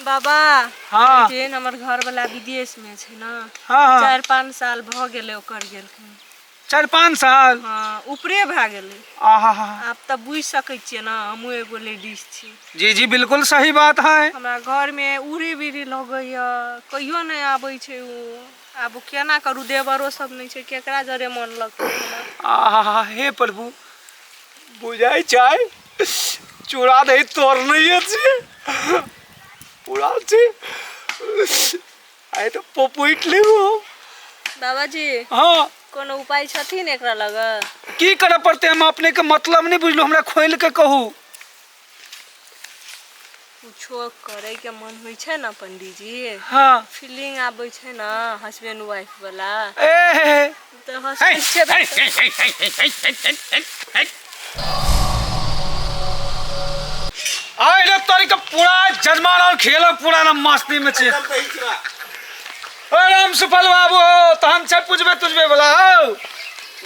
बाबा। हाँ। जेहन हमर घर वाला विदेश में छै ने। हाँ हाँ। 4-5 साल भऽ गेलै ओकर गेलखिन। 4-5 साल? हँ, ऊपरे भए गेलै। आहा हा। आब तऽ बुझि सकै छियै ने, हमहूँ एगो लेडीज छी। जी जी, बिल्कुल सही बात है। हमरा घरमे उड़ी बीड़ी लगैया, कहियो नहि आबै छै ओ। आब केना करू? देवरो सब नहि छै, केकरा जरे मन लगतै हमरा? आहा, हे प्रभु, बुझाइ छै चूड़ा दही तोड़ नहीं छै, पूरा छै। आइ तऽ पपुटि लेबो हम। बाबाजी। हाँ। कोनो उपाय छथिन एकरा लग? की करऽ पड़तै? हम अपने के मतलब नहि बुझलहुँ, हमरा खोलि के कहू। कुछो करैके मन होइ छै ने पंडीजी। हाँ। फीलिंग आबै छै ने हस्बैंड वाइफ वाला। ए हे हे। तऽ हस्बैंड छेबे। आइ रे तोरी के, पूरा जजमान और खेल पूरा ना मस्ती में छे। ओ राम सुफल बाबू, तहन छै पुजबे तुजबे वाला हौ?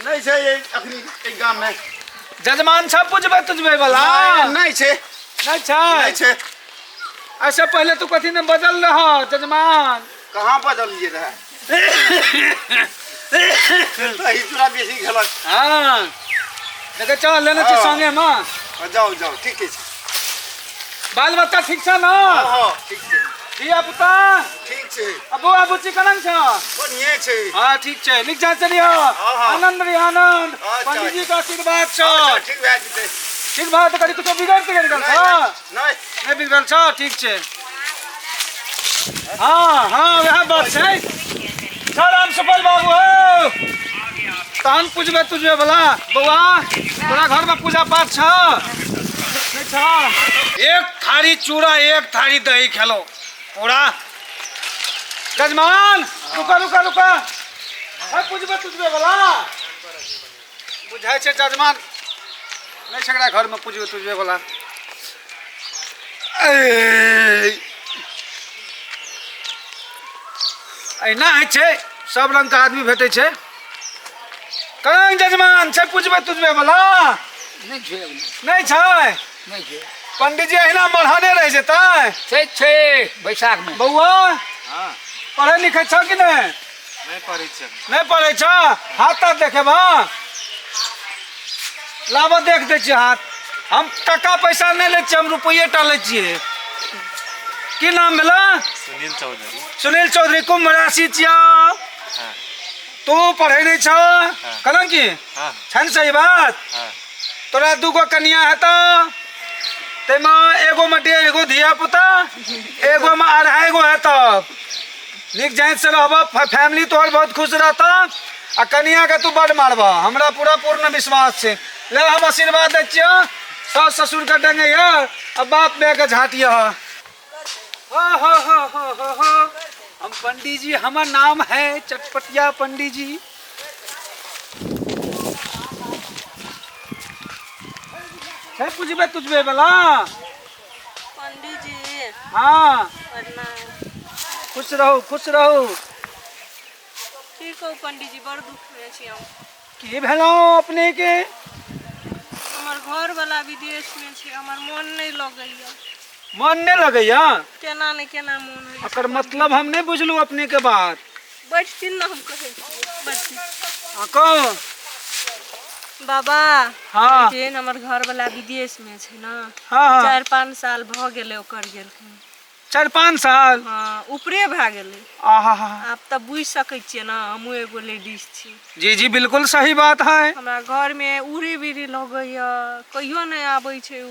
नहि छै अखनी एहि गाममे। जजमान छै पुजबे तुजबे वाला? नहि छै। नहि छै? नहि छै। ऐसे पहले तू कथी ने बदल रह जजमान? कहाँ बदलिए रहे? दही चूड़ा बेसी खेलक। हाँ, देखे चल लेने छी। हाँ। संगे में। जाउ जाउ, ठीक छै। बाल बच्चा ठीक छ न? हँ, ठीक छै। धिया पुता? ठीक छै। आ बौआ बुच्ची केना छ? बढ़िए छै। हाँ, ठीक छै, नीक जान चलियो। हाँ। आनंद रही, आनंद। अच्छा। पंडित जी के आशीर्वाद छ। अच्छा, ठीक भए जेतै। ठीक भए तऽ कनि कुछो बिगड़ तिगड़ गेल छ? नहि। नहि बिगड़ल छ, ठीक छै। हाँ हाँ, वएह बात छै। सर राम सुपल बाबू हो, तहन पूजबे तुजबे वाला बौआ, तोरा घरमे पूजा पाठ छ, नहि छ? एक थारी चूड़ा, एक थारी दही खेलो पूरा। जजमान, रुका रुका रुका। है पूजबे तुजबे वाला? बुझाइ छै जजमान नहि छै एकरा घरमे पूजबे तुजबे वाला। एहिना होइ छै, सब रङ्गके आदमी भेटै छै। कहाँ जजमान छै पूजबे तुजबे वाला? नहि छै। नहि छै? नहि छै। पंडीजी, एहिना मढ़ाने रहि जेतै? छै छै, बैसाखमे। बौआ, पढ़ै लिखै छौ कि नहि? नहि पढ़ै छियै। नहि पढ़ै छ? हाथ ताथ देखेबह? लाबऽ, देख दै छियै हाथ। हम टका पैसा नहि लै छियै, हम रुपैए टा लै छियै। की नाम भेलै? सुनील चौधरी। सुनील चौधरी, कुम्भ राशि छियौ। तू पढ़ै नहि छ? कहलहुँ की? हाँ। छै ने सही बात? हाँ। तोरा दूगो कनिया हेतौ, ताहिमे एगोमे 1.5 गो धिया पुता, एगोमे 2.5 गो हेतौ। नीक जाँच से रहबह, फैमिली तोहर बहुत खुश रहतौ आ कनियाके तू बड मारबह, हमरा पूरा पूर्ण विश्वास छै। ले, हम आशीर्वाद दै छियौ। सास ससुरके डंगे आ बाप मायके झाँटियह। हो हो हो हो हो हो, हम पंडित जी, हमर नाम है चटपटिया पंडित जी। छै पुजबे तुजबे वाला? पंडित जी। हाँ। प्रणाम। खुश रहू, खुश रहू। की कहू पंडित जी, बड़ दुख में छी हम। की भेलहुँ अपने के? हमर घर वाला विदेश में छै, हमर मन नहि लगैया। मन नहि लगैया? केना ने केना मन होइ छै। एकर मतलब हम नहि बुझलहुँ अपने के बात। बैठथिन ने, हम कहै छियै, बैठथिन। हाँ, कहू। बाबा। हाँ। जेहन हमर घर वाला विदेश में छै ने। हाँ हाँ। 4-5 साल भऽ गेलै ओकर गेलखिन। 4-5 साल? हँ, ऊपरे भए गेलै। आहा हा। आब तऽ बुझि सकै छियै ने, हमहूँ एगो लेडीज छी। जी जी, बिल्कुल सही बात है। हमरा घरमे उड़ी बीड़ी लगैया, कहियो नहि आबै छै ओ।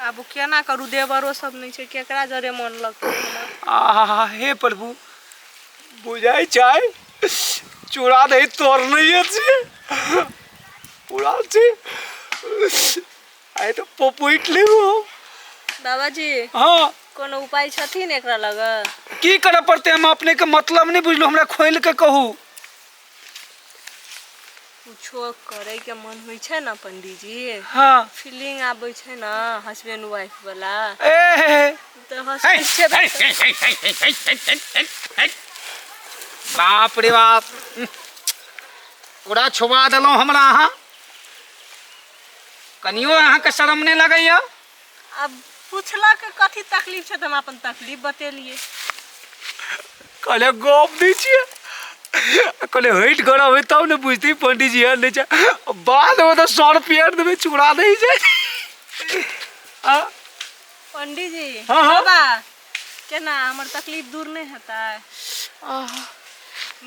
आब केना करू? देवरो सब नहि छै, केकरा जरे मन लगतै हमरा? आहा, हे प्रभु, बुझाइ छै चूड़ा दही तोड़ नहीं छै, पूरा छै। आइ तऽ पपुटि लेबो हम। बाबाजी। हाँ। कोनो उपाय छथिन एकरा लग? की करऽ पड़तै? हम अपने के मतलब नहि बुझलहुँ, हमरा खोलि के कहू। कुछो करैके मन होइ छै ने पंडीजी। हाँ। फीलिंग आबै छै ने हस्बैंड वाइफ वाला। ए हे हे। तऽ हस्बैंड छेबे। बाप रे बाप, पूरा छुआ देलहुँ हमरा अहाँ। कनियो अहाँके शरम नहि लगैया? आब पुछलक कथी तकलीफ छै तऽ हम अपन तकलीफ बतेलियै। कहले गप दै छियै, कहले हटि कऽ रहबै तब ने बुझतै पंडीजी एहन नहि छै। बादमे तऽ सर पेट देबै, चुड़ा दै छै। आ पंडीजी। हाँ, हाँ। बाबा केना हमर तकलीफ दूर नहि हेतै?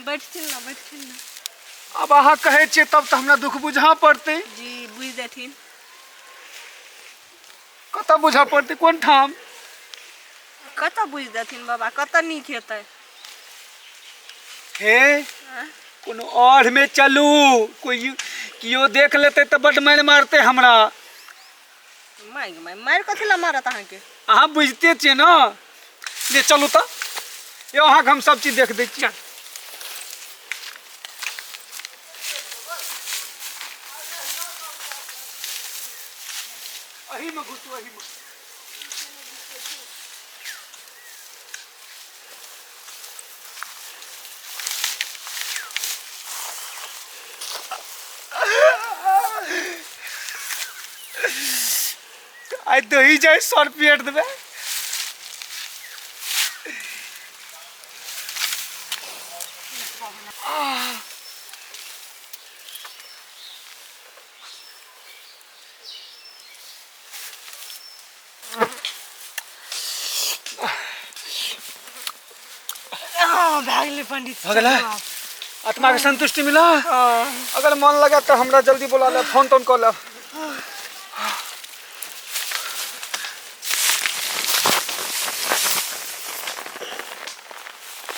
बैठथिन ने, बैठथिन ने। आब अहाँ कहै छियै तब तऽ हमरा दुख बुझा पड़तै। जी बुझि देथिन। कतऽ बुझऽ पड़तै, कोन ठाम? कतऽ बुझि देथिन बाबा, कतऽ नीक हेतै? हे कोनो अढ़मे चलू, कोई केओ देख लेतै तऽ बड्ड मारि मारतै हमरा। मारि मारि मारि कथी लए मारत अहाँके? अहाँ बुझिते छियै ने। ले चलू तऽ यौ, अहाँके हम सब चीज देख दै छियै। एहीमे घुसू, एहीमे। आइ दही जाइ सर पेट देबै। भए गेलै पंडित। भऽ गेलै? आत्मा के संतुष्टि मिला? अगर मन लगा तऽ हमरा जल्दी बोला ले, फोन तोन कऽ ले।